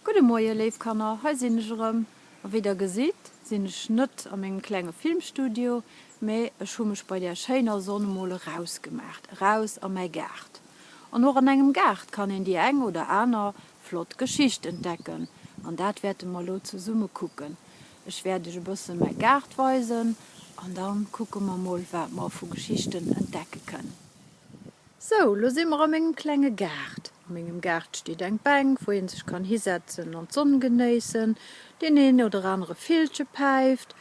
Gudde Moie léif Kanner, hei sinn ech erëm. A wéi der gesitt, sinn ech net a mengem klenge Filmstudio, mee ech hu mech bei där schéiner Sonn emol eraus gemaacht, eraus a mäi Gaart. An och an engem Gaart kann een déi eng oder aner flott Geschicht entdecken, an dat wäerte mer elo zesumme kucken. Ech wäert iech e bësse mäi Gaart weisen an da kucke mer mol, wat mer vu Geschichten entdecke kënnen. Sou, lo si mer a mengem klenge Gaart. A mengem Gaart steet eng Bänk, wou een sech kann hisetzen an d'Sonn genéissen. Deen een oder anere Villche päift.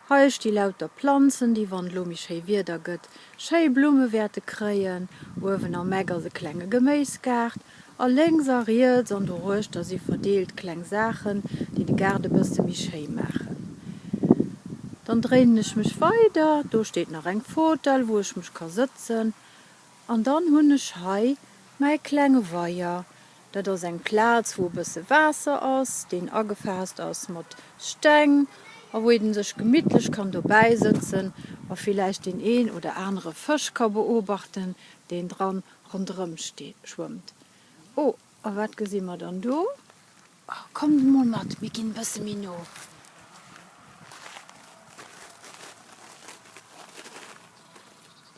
Hei sti lauter Planzen, déi, wann elo méi schéi Wieder gëtt, schéi Blumme wäerte kréien. Uewen am Eck ass e klenge Geméisgaart. A lénks a riets an doruechter si verdeelt kleng Saachen, déi de Gaart e bësse méi schéi maachen. Dann dréinen ech mech weider, do steet nach eng Fotell, wou ech mech ka sëtzen. An dann hunn ech hei mäi klenge Weier. Dat ass eng Plaz, wou e bësse Waasser ass, deen agefaasst ass mat Steng a wou een sech gemittlech kann dobäi sëtzen a villäicht deen een oder anere Fësch ka beobachten, deen dran ronderëm schwëmmt. Oh, a wat gesi mer dann do? Oh, kommt emol mat, mir ginn e bësse méi no.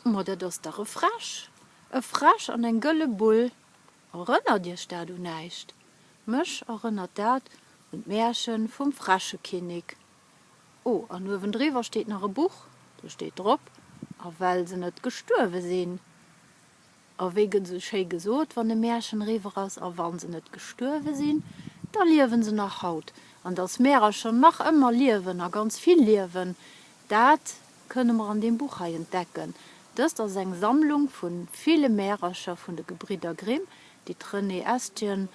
Ma dat ass dach e Fräsch! E Fräsch an eng gëlle Bull. Erënnert iech dat un näischt? Mech erënnert dat un d'Mäerche vum Fräschekinnek. Oh, an uewendriwwer steet nach e Buch, do steet drop, A well se net gestuerwe sinn. A wéi gëtt esou schéi gesot, wann e Märchen eriwwer ass, a wann se net gestuerwe sinn, da liewen se nach haut. An dass Märercher nach ëmmer liewen a ganz vill liewen, dat kënne mer an deem Buch hei entdecken. Dëst ass eng Sammlung vu ville Märercher vun de Gebridder Grimm, déi d'Renée Estgen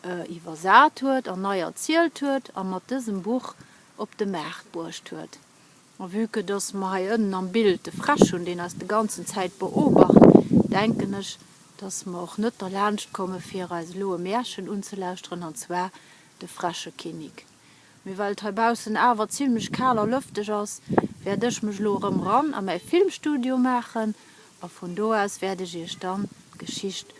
iwwersat huet an nei erzielt huet a mat dësem Buch op de Maart bruecht huet. A vue que dass mer hei ënnen am Bild de Fräsch hunn, deen eis de ganzen Zäit beobacht, denken ech, dass mer och net derlaanscht komme fir eis elo e Märchen unzelauschteren, an zwar de Fräschekinnik. Mee well et heibaussen awer zimlech kal a lëfteg ass, wäert ech mech elo erëm ran a mäi Filmstudio maachen a vun do aus wäert ech iech dann d'Geschicht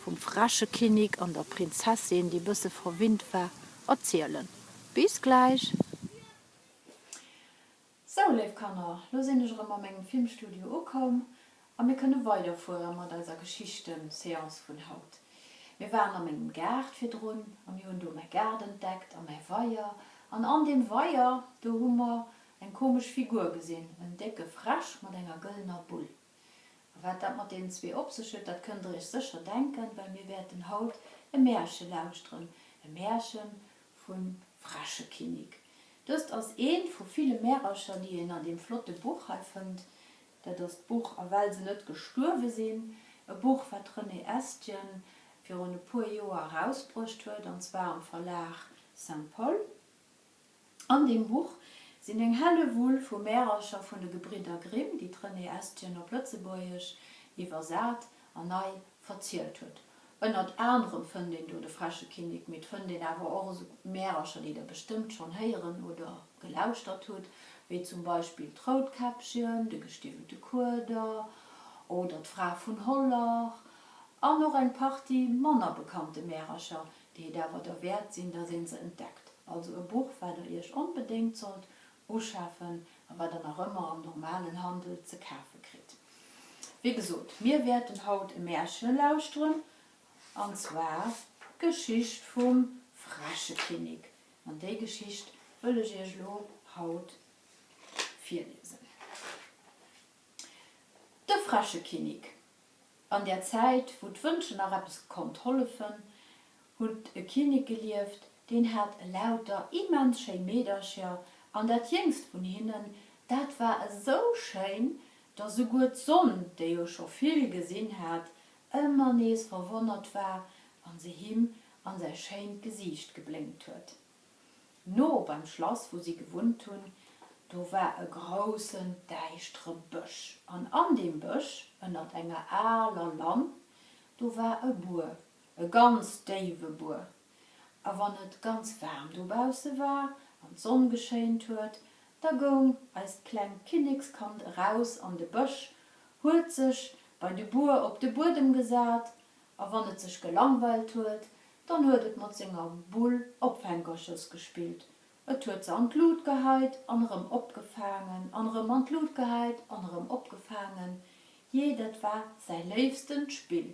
vum Fräschekinnik an der Prinzessin, déi bësse verwinnt war, erzielen. Bis gläich! Sou, léif Kanner, lo sinn ech erëm a mengem Filmstudio ukomm a mir kënne weiderfuere mat eiser Geschichten-Seance vun haut. Mir waren a mengem Gaart virdrun a mir hunn do mäi Gaart entdeckt a mäi Weier. An an deem Weier, do hu mer eng komesch Figur gesinn, en décke Fräsch mat enger gëllener Bull. A wat dat mat deenen zwee op sech huet, dat kënnt der iech sécher denken, well mir wäerten haut e Märche lauschteren, e Märche Vum Fräschekinnik. Dëst ass eent vu ville Märercher, déi een an deem flotte Buch hei fënnt. Dat ass d'Buch A well se net gestuerwe sinn, e Buch, wat d'Renée Estgen virun e puer Joer erausbruecht huet, an zwar am Verlag Saint-Paul. An deem Buch sinn eng Hellewull vu Märercher vun de Gebridder Grimm, déi d'Renée Estgen op Lëtzebuergesch iwwersat an nei verzielt huet. Ënnert anerem fënnt een do de Fräschekinnek, mee et fënnt een awer och esou Märercher, déi der bestëmmt schonn héieren oder gelauschtert hutt, wéi zum Beispill d'Routkäppchen, de gestiwwelte Kueder oder d'Fra vun Hollach an och eng Partie manner bekannte Märercher, déi et awer derwäert sinn, dass een se entdeckt. Also e Buch, wat der iech onbedéngt sollt uschafen a wat der nach ëmmer am normalen Handel ze kafe kritt. Wéi gesot, mir wäerten haut e Märche lauschteren, an zwar d'Geschicht vum Fräschekinnek. An déi Geschicht wëll ech iech elo haut virliesen. De Fräschekinnek. An där Zäit, wou d'Wënschen nach eppes konnt hollefen, huet e Kinnek gelieft, deen hat elauter immens schéi Meedercher, an dat jéngst vun hinnen, dat war esou schéin, datt souguer d'Sonn, déi jo scho vill gesinn hat, ëmmer nees verwonnert war, wann se him an säi schéint Gesiicht geblénkt huet. No beim Schlass, wou si gewunnt hunn, do war e groussen, däischtere Bësch. An an deem Bësch, ënnert enger aler Lann, do war e Buer, e ganz déiwe Buer. A wann et ganz waarm dobausse war an d'Sonn geschéint huet, da goung eist klengt Kinnekskand eraus an de Bësch, huet sech bei de Buer op de Buedem gesat, a wann et sech gelangweilt huet. Dann huet et mat senger Bull Opfänkerches gespillt. Et huet se an d'Lut geheit an erëm opgefaangen an erëm an d'Lut geheit an erëm opgefaangen. Jee, dat war säi léifstent Spill.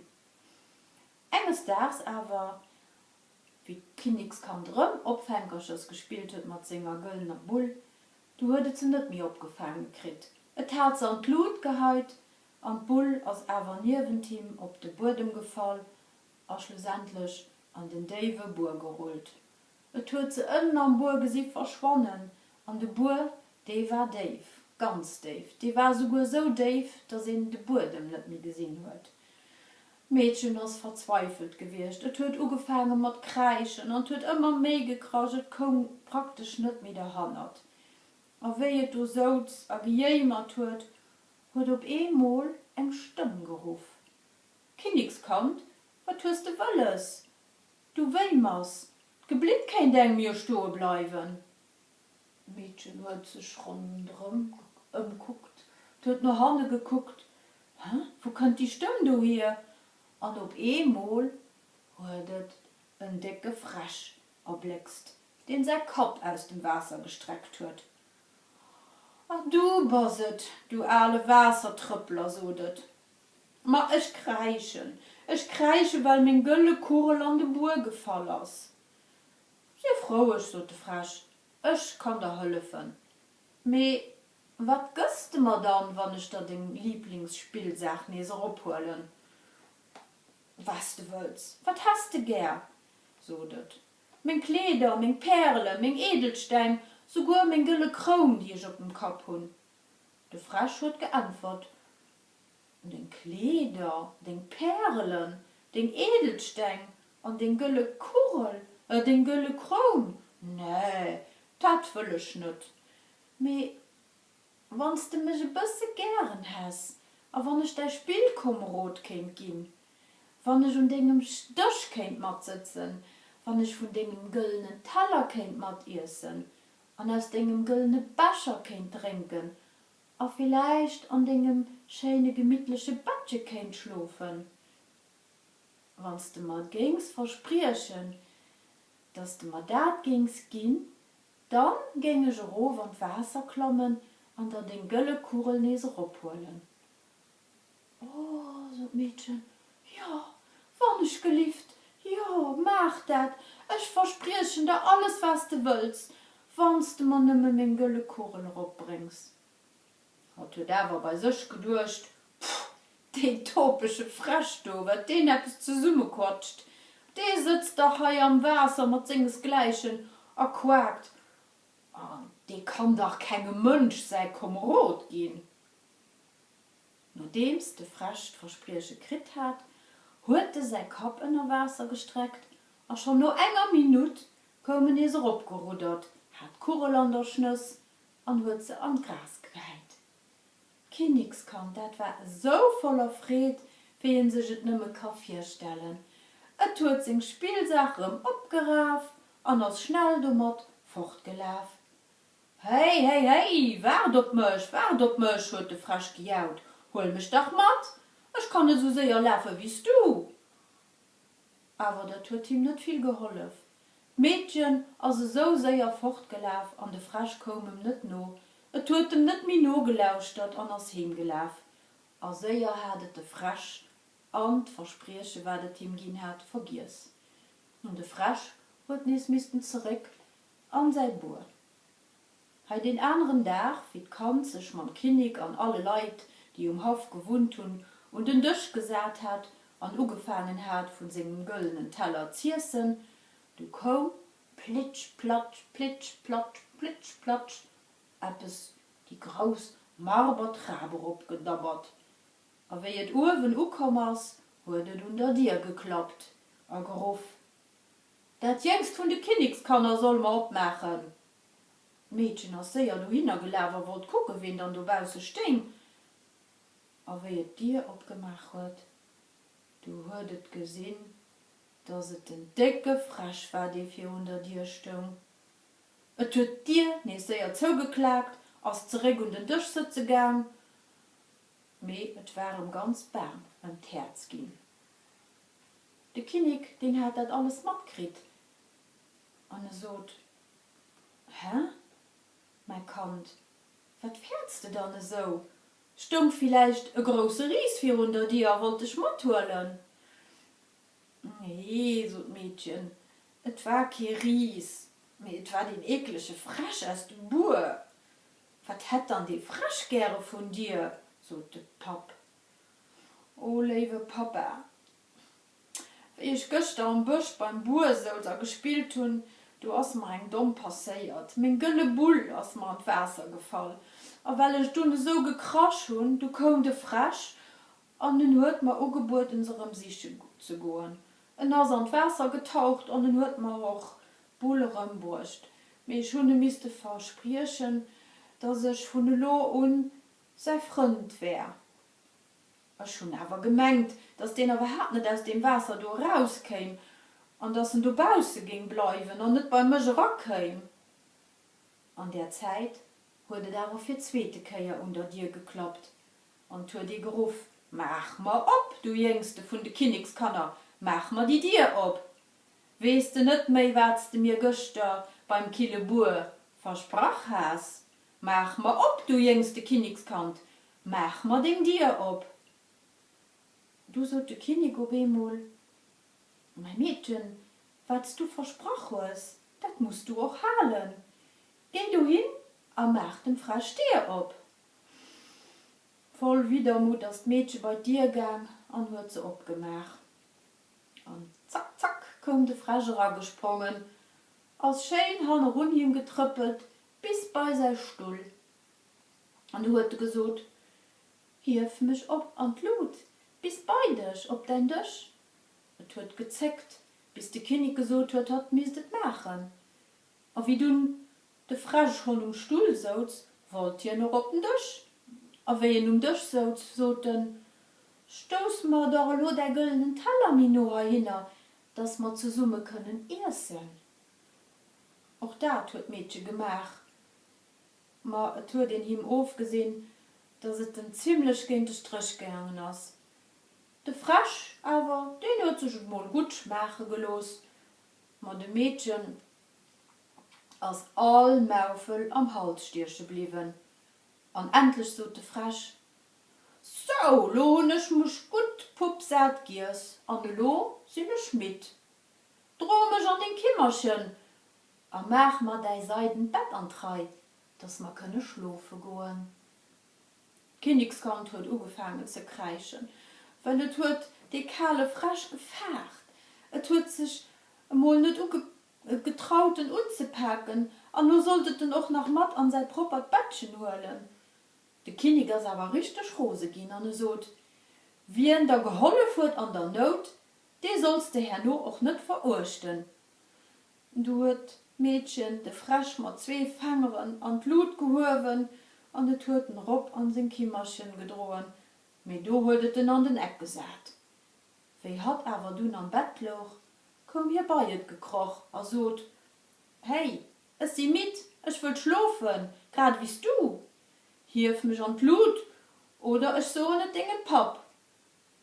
Enges Daags awer, wéi d'Kinnekskand erëm Opfänkerches gespillt huet mat senger gëllener Bull, du huet et se net méi opgefaange kritt. Et hat se an d'Lut geheit an d'Bull ass awer niewent him op de Buedem gefall a schlussendlech an den déiwe Buer gerullt. Et huet se ënnen am Buer gesi verschwannen, an de Buer, dee war déif, ganz déif, dee war souguer sou déif, datt een de Buedem net méi gesinn huet. D'Meedchen ass verzweifelt gewiescht, et huet ugefaange mat kräischen an 't huet ëmmer méi gekrasch, et koum praktesch net méi derhannert. A wéi et do souz a gejéimert huet, huet op eemol eng Stëmm geruff, Kinnekskand, wat hues de wëlles? Du wéimers, d'Geblitt kéint engem jo stoe bleiwen. D'Meedchen huet sech ronderëm ëmkuckt, 't huet no hanne gekuckt, Hä, wou kënnt déi Stëmm do hier? An op eemol huet et en décke Fräsch erbléckst, deen säi Kapp aus dem Waasser gestreckt huet. Ah, du bass et, du ale Waassertrëppler, sot et. Ma ech kräischen, ech kräischen, well meng gëlle Kugel an de Buer gefall ass. Sief roueg, sot de Fräsch, ech kann der hëllefen. Mee wat gëss de mer dann, wann ech der deng Liiblingsspillsaach nees erophuelen? Was de wëlls. Wat häss de gär? sot et. Meng Kleeder, meng Pärelen, meng Edelsteng, souguer meng gëlle Kroun, déi ech op dem Kapp hunn. De Fräsch huet geäntwert, Deng Kleeder, deng Pärelen, deng Edelsteng an deng gëlle Kugel, deng gëlle Kroun, nee, dat wëll ech net. Mee wann s de mech e bësse gären häss a wann ech däi Spillkomerod kéint ginn, wann ech un dengem Dësch kéint matsëtzen, wann ech vun dengem gëllenen Teller kéint matiessen an aus dengem gëllene Becher kéint drénken A villäicht an dengem schéine gemittleche Bettche kéint schlofen, wann s de mer géings verspriechen, dass de mer dat géings ginn, dann géing ech erof an d'Waasser klammen an der deng gëlle Kugel nees erophuelen. Oh, sot d'Meedchen, jo, wann ech gelift, jo, maach dat, ech verspriechen der alles, wat s de wëlls, wann s de mer nëmme meng gëlle Kugel eropbréngs. Hatt huet awer bei sech geduecht, Pff, deen topege Fräsch do, wat deen eppes zesummequatscht, dee sëtzt dach hei am Waasser mat sengesgläichen a quaakt, an dee kann dach kengem Mënsch säi Komerod ginn. Nodeems de Fräsch d'Versprieche kritt hat, huet e säi Kapp ënner Waasser gestreckt a schonn no enger Minutt koum en nees eropgeruddert, hat d'Kugel an der Schnëss an huet se an d'Gras gehäit. D'Kinnekskand, dat war esou voller Freed, wéi een sech et nëmme ka virstellen. Et huet seng Spillsaach erëm opgeraf an ass schnell domat fortgelaf. Héi, héi, héi, waart op mech, waart op mech, huet de Fräsch gejaut, huel mech dach mat, ech kann net esou séier lafe wéi s du! Awer dat huet him net vill gehollef, d'Meedchen ass esou séier fortgelaf an de Fräsch koum em net no, et huet em net méi nogelauschtert an ass heemgelaf. A séier hat et de Fräsch an d'Versprieche wat et him ginn hat vergiess. An de Fräsch huet nees missten zeréck an säi Buer. Hei deen aneren Dag, wéi d'Kand sech mam Kinnik an alle Leit, déi um Haff gewunnt hunn, un den Dësch gesat hat an ugefaangen hat, vun sengem gëllenen Teller z'iessen, du koum plitsch platsch, plitsch platsch, plitsch platsch eppes déi grouss Marbertrap eropgedabbert, a wéi et uewen ukomm ass, huet et un der Dier geklappt a geruff, Dat jéngst vun de Kinnikskanner soll mer opmaachen. D'Meedchen ass séier dohinner gelaf a wollt kucken, ween dann dobausse stéing. A wéi et d'Dier opgemaach huet, du huet et gesinn, dass et den décke Fräsch war, dee virun der Dier stoung. Et huet d'Dier nees séier zougeklaakt, ass zeréck un den Dësch sëtze gaang, mee et war em ganz baang ëm d'Häerz ginn. De Kinnek, deen hat dat alles matkritt an e sot, Hä, mäi Kand, wat fäerts de dann esou? Stoung villäicht e grousse Ris virun der Dier a wollt dech mathuelen? Nee, sot d'Meedchen, et war kee Ris, mee et war deen eeklege Fräsch aus dem Buer. Wat hätt dann dee Fräsch gäre vun dir? sot de Papp. O léiwe Pappa, wéi ech gëschter am Bësch beim Buer souz a gespillt hunn, do ass mer eng domm passéiert. Meng gëlle Bull ass mer an d'Waasser gefall, a well ech dunn esou gekrasch hunn, du koum de Fräsch an en huet mer ugebueden, se erëm sichen ze goen. En ass an d'Waasser getaucht an en huet mer och d'Bull erëmbruecht, mee ech hunn em misste verspriechen, dass ech vun elo un säi Frënd wär. Ech hunn awer gemengt, dass deen iwwerhaapt net aus deem Waasser do erauskéim an dass en dobausse géing bleiwen an net bei mech erakéim. An där Zäit huet et awer fir d'zweete Kéier un der Dier geklappt an 't huet ee geruff, Maach mer op, du jéngste vun de Kinnekskanner, maach mer déi Dier op! Weess de net méi, wat s de mir gëschter beim kille Buer versprach has? Maach mer op, du jéngste Kinnekskand, maach mer deng Dier op! Du sot de Kinnek op eemol, Mäi Meedchen, wat s du versprach hues, dat muss du och halen. Géi dohin a maach dem Fräsch d'Dier op! Voll Widdermutt ass d'Meedche bei d'Dier gaang an huet se opgemaach. An zack, zack koum de Fräsch eragesprongen, ass schéin hannerun him getrëppelt bis bei säi Stull. An du huet e gesot, Hief mech op an d'Lut bis bei dech op däin Dësch. Et huet gezéckt, bis de Kinnek gesot huet, hatt misst et maachen. A wéi dunn de Fräsch schonn um Stull souz, wollt hien och op den Dësch. A wéi en um Dësch souz, sot en, Stouss mer dach elo däi gëllenen Teller méi no heihinner, dass mer zesumme kënnen iessen. Och dat huet d'Meedche gemaach, ma et huet een him ofgesinn, dass et en zimlech géint de Stréch gaangen ass. De Fräsch awer, deen huet sech et mol gutt schmaache gelooss, ma dem Meedchen ass all Maufel am Hals stieche bliwwen. An endlech sot de Fräsch, Sou, lo hunn ech mech gutt puppsat giess an elo sinn ech midd. Dro mech an deng Kimmerchen a maach mer däi seident Bett an d'Rei, dass mer kënne schlofe goen. D'Kinnekskand huet ugefaangen ze kräischen, well et huet dee kale Fräsch gefaart. Et huet sech emol net getraut en unzepaken, an lo sollt et en och nach mat an säi proppert Bettchen huelen. De Kinnek ass awer richteg rose ginn an e sot, Wien der gehollef huet an der Nout, dee solls de herno och net veruechten. Du huet d'Meedchen de Fräsch mat zwee Fangeren an d'Lut gehuewen an et huet en erop an seng Kimmerchen gedroen, mee do huet et en an den Eck gesat. Wéi hatt awer dunn am Bett louch, koum hie bei et gekroch a sot, Héi, ech si midd, ech wëll schlofen, grad ewéi s du. Hief mech an d'Lut oder ech soen et dengem Papp.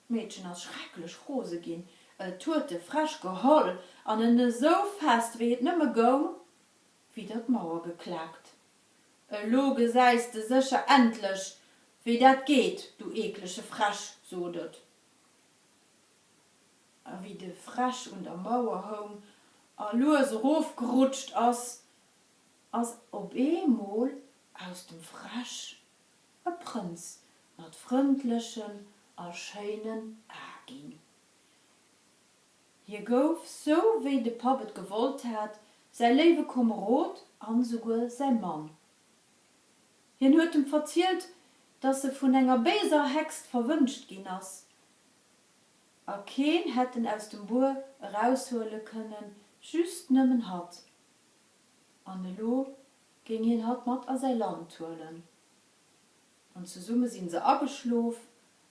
D'Meedchen ass schrecklech rose ginn, et huet de Fräsch geholl an en esou fest wéi et nëmme goung widder d'Mauer geklaakt. Elo gesäis de sécher endlech, wéi dat geet, du eeklege Fräsch, sot et. A wéi de Fräsch un der Mauer houng a lues erofgerutscht ass, ass op eemol aus dem Fräsch e Prënz mat frëndlechen a schéinen Ae ginn. Hie gouf, sou wéi de Papp et gewollt hat, säi léiwe Komerod an souguer säi Mann. Hien huet em verzielt, dass e vun enger béiser Hex verwënscht ginn ass, a keen hätt en aus dem Buer eraushuele kënnen, just nëmmen hatt. An elo géing hien hatt mat a säi Land huelen. An zesumme sinn se ageschlof,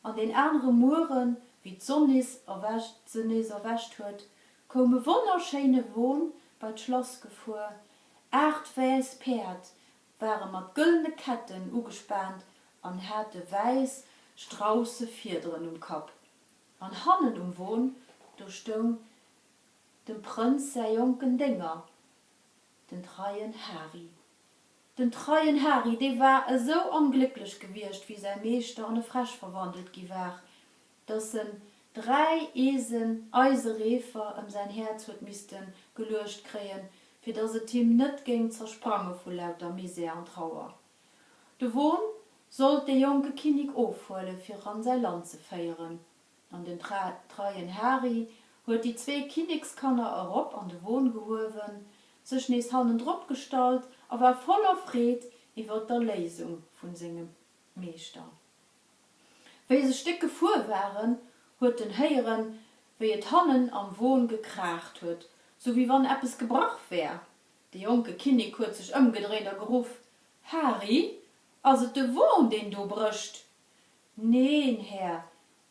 an deen anere Mueren, wéi d'Sonn nees erwächt se nees erwächt huet, koum e wonnerschéine Won bei d'Schlass gefuer. Aacht wäiss Päerd ware mat gëllene Ketten ugespaant an hate wäiss Straussefiederen um Kapp. An hannen um Won, Do stoung dem Prënz säi jonken Dénger, den treien Hari. Den treien Hari, dee war esou onglécklech gewiescht, wéi säi Meeschter an e Fräsch verwandelt gi war, dass en dräi Eesen Eisereefer ëm säin Häerz huet misste geluecht kréien, fir dass et him net géing zersprange vu lauter Misär an Trauer. De Won sollt dee jonke Kinnik ofhuelen, fir an säi Land ze féieren, an den treien Hari huet déi zwee Kinnekskanner erop an de Won gehuewen, sech nees hannendrop gestallt a war voller Freed iwwer d'Erléisung vun sengem Meeschter. Wéi se Stéck gefuer waren, huet en héieren, wéi et hannen am Won gekraacht huet, sou wéi wann eppes gebrach wär. De jonke Kinnek huet sech ëmgedréint a geruff, Hari, ass et de Won, deen do brécht? Neen, Här,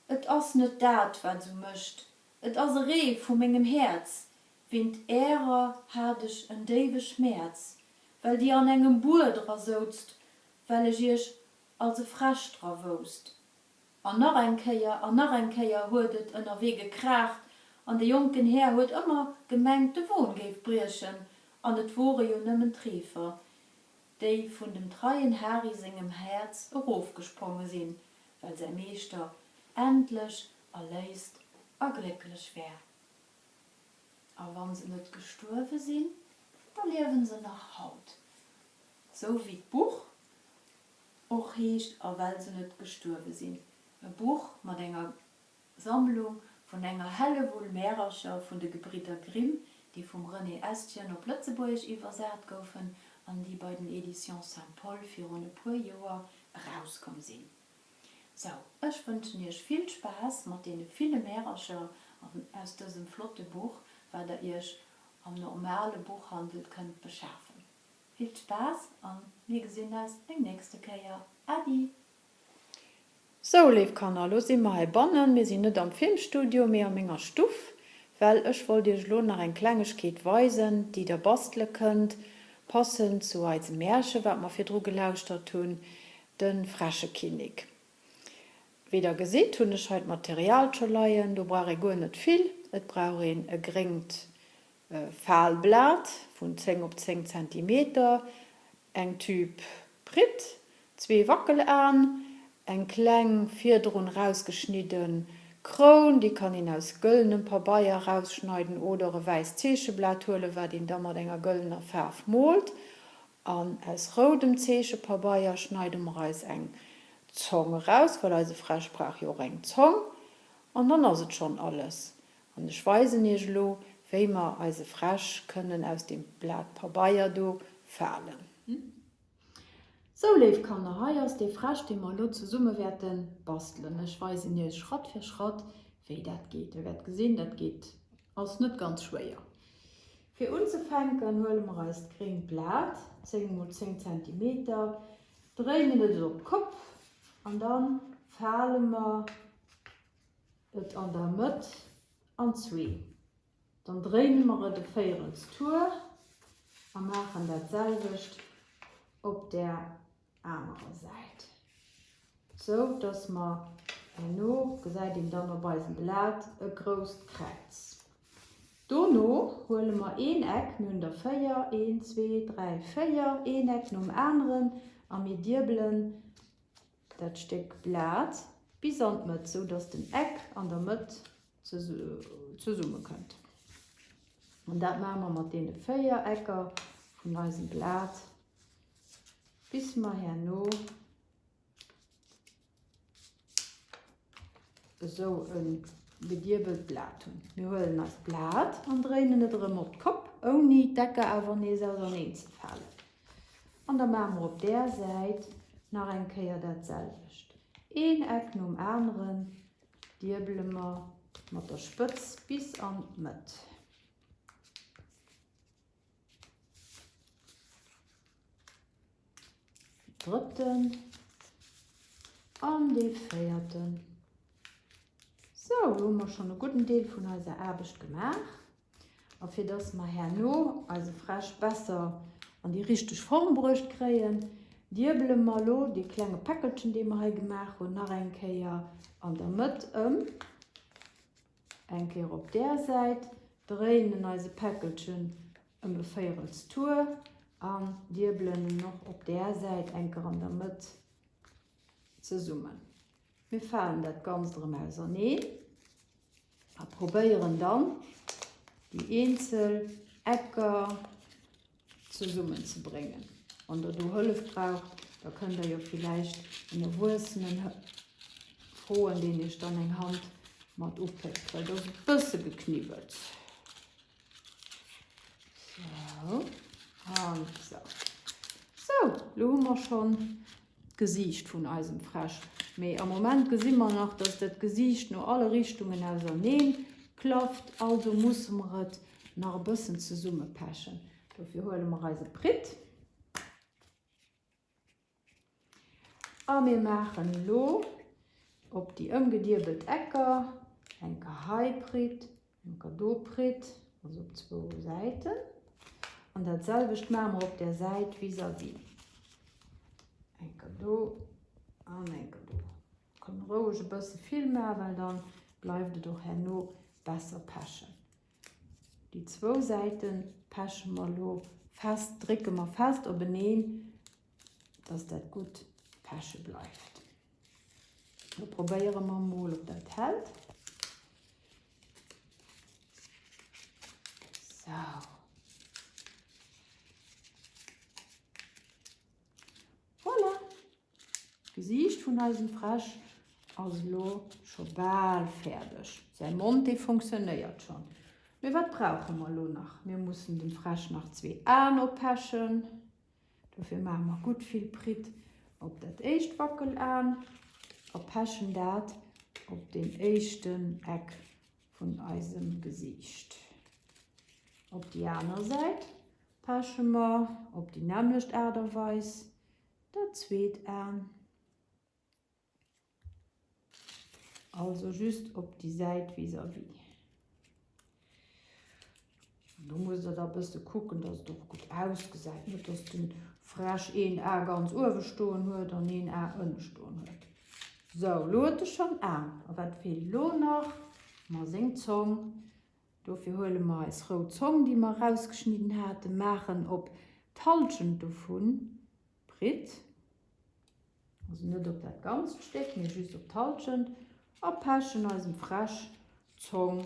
et ass net dat, wat sou mécht, et ass e Reef vu mengem Häerz. Wéint Ärer hat ech en déiwe Schmäerz, well Dir an engem Buer dra souzt, well ech Iech als e Fräsch dra wousst. An nach eng Kéier an nach eng Kéier huet et ënnerwee gekraacht, an de jonken Här huet ëmmer gemengt, de Won géif briechen, an et wore jo nëmmen d'Reefer, déi vun dem treien Hari sengem Häerz erofgespronge sinn, well säi Meeschter endlech erléist a glécklech wär. A wann se net gestuerwe sinn, da liewen se nach haut. Sou wéi d'Buch och heescht A well se net gestuerwe sinn, e Buch mat enger Sammlung vun enger Hellewull Märercher vun de Gebridder Grimm, déi vum René Estienne op Lëtzebuergesch iwwersat goufen an déi bei den Editions Saint-Paul virun e puer Joer erauskomm sinn. Sou, ech wënschen iech vill Spaass mat deene ville Märercher aus dësem flotte Buch, wat der iech am normale Buchhandel kënnt beschafen. Vill Spaass an mir gesinn eis eng nächste Kéier. Äddi! Sou léif Kanner, elo si mer hei bannen. Mir sinn net am Filmstudio, mee a menger Stuff, well ech wollt iech elo nach eng Klengegkeet weisen, déi der bastele kënnt, passend zu eisem Märche wat mer virdru gelauschtert hunn, de Fräschekinnik. Wéi der gesitt, hunn ech hei d'Material scho leien. Do brauch ee guer net vill. Et brauch een e gréngt Falblat vun 10 op 10 Zentimeter, eng Tube Pritt, zwee Wackelaen, eng kleng virdrun rausgeschnidden Kroun, déi kann een aus gëllenem Pabeier rausschneiden oder e wäisst Zeecheblat huelen, wat een da mat enger gëllener Faarf moolt. An aus roudem Zeechepabeier schneide mer eis eng Zong eraus, well eise Fräsch brauch jo och eng Zong. An dann ass et schonn alles. An ech weisen iech elo, wéi mer eise Fräsch kënnen aus deem Blat Pabeier do falen. Sou, léif Kanner, hei ass dee Fräsch, dee mer elo zesumme wäerte bastelen. Ech weisen iech Schratt fir Schratt, wéi dat geet. Dir wäert gesinn, dat geet, ass net ganz schwéier. Fir unzefänken huele mer eist gréngt Blat, 10 mol 10 Zentimeter, dréinen et op d'Kopp an da fale mer et an der Mëtt an zwee. Dann dréine mer et e véierels Tour a maachen dat selwecht op där anerer Säit, sou dass mer herno, gesäit een dann op eisem Blat, e grousst Kräiz. Dono huele mer een Eck, mir hunn der 4, een, zwee, dräi, 4, een Eck nom aneren a mir diebelen dat Stéck Blat bis an d'Mëtt, sou dass den Eck an der Mëtt zesumme kënnt. An dat maache mer mat deene 4 Ecker vun eisem Blat, bis mer herno esou e gediebelt Blat hunn. Mir huelen eist Blat an dréinen et erëm op d'Kopp, ouni d'Ecker awer nees auserneen ze falen. An da maache mer op där Säit nach eng Kéier dat selwecht. Een Eck nom aneren diebele mer mat der Spëtz bis an d'Mëtt. Drëtten an dee véierten. Sou, lo hu mer schonn e gudden Deel vun eiser Aarbecht gemaach. A fir dass mer herno eise Fräsch besser an déi richteg Form bruecht kréien, diebele mer lo dee klenge Päckelchen, dee mer hei gemaach hunn, nach eng Kéier an der Mëtt ëm. Eng Kéier op där Säit, dréinen eise Päckelchen ëm e Véierels Tour an diebelen en och op där Säit eng Kéier an der Mëtt zesummen. Mir falen dat Ganzt erëm auserneen a probéieren dann déi eenzel Ecker zesummen ze bréngen. Wann der do Hëllef braucht, da kënnt der jo villäicht en Erwuessenen froen, deen iech dann eng Hand mat upéckt, well et ass e bësse gekniwwelt. Sou, an sou. Sou, lo hu mer schonn d'Gesiicht vun eisem Fräsch. Mee am Moment gesi mer nach, dass dat Gesiicht no alle Richtungen auserneen klafft, also musse mer et nach e bëssen zesummepechen. Dofir huele mer eise Pritt a mir maachen elo op déi ëmgediebelt Ecker eng Kéier hei Pritt, eng Kéier do Pritt, also op zwou Säiten. An dat selwecht maache mer op der Säit vis-à-vis. Eng Kéier do an eng Kéier do. Kann roueg e bësse vill maachen, well dann bleift et och herno besser pechen. Déi zwou Säite peche mer elo fest, drécke mer fest openeen, dass dat gutt peche bleift. Lo probéiere mer mol, ob dat hält. Sou. Voilà! D'Gesiicht vun eisem Fräsch ass elo scho bal fäerdeg. Säi Mond, dee funktionéiert schonn. Mee wat brauche mer elo nach? Mir mussen dem Fräsch nach zwee Aen oppechen. Dofir maache mer gutt vill Pritt op dat éischt Wackelaen a pechen dat op deen éischten Eck vun eisem Gesiicht. Op déi aner Säit peche mer op déi nämmlecht Aart a Weis dat zweet Aen. Also just op déi Säit vis-à-vis. Do musst der da bësse kucken, dass et och gutt ausgesäit, net dass den Fräsch een A ganz uewe stoen huet an een A ënne stoen huet. Sou, lo huet e schonn Aen. A wat feelt lo nach? Ma seng Zong. Dofir huele mer eis rout Zong, déi mer erausgeschnidden haten, maachen op d'Hallschent dovun Pritt. Also net op dat ganzt Stéck, mee just op d'Halschent a pechen eisem Fräsch d'Zong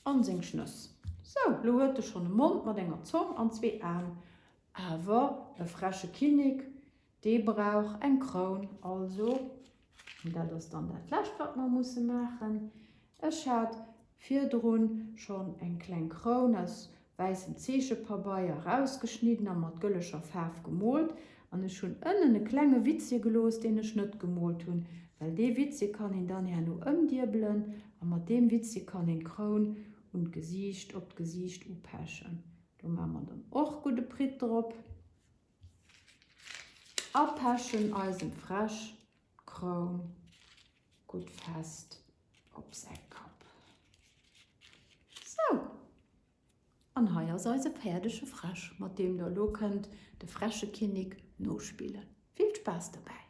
an seng Schnëss. Sou, lo huet e schonn e Mond mat enger Zong an zwee Aen. Awer e fräsche Kinnek, dee brauch eng Kroun. Also, an dat ass dann dat lescht wat mer musse maachen, Ech hat virdrun schonn eng kleng Kroun aus wäissem Zeechepabeier erausgeschnidden a mat gëlleger Faarf gemoolt an ech hunn ënnen e klenge Witzje gelooss, deen ech net gemoolt hunn, well dee Witzje kann een dann herno ëmdiebelen a mat deem Witzje kann een d'Kroun un d'Gesiicht, op d'Gesiicht upechen. Do maache mer dann och gudde Pritt drop a pechen eisem Fräsch d'Kroun gutt fest op säi Kapp. Sou, an hei ass eise fäerdege Fräsch, mat deem der elo kënnt de Fräschekinnek nospillen. Vill Spaass dobäi!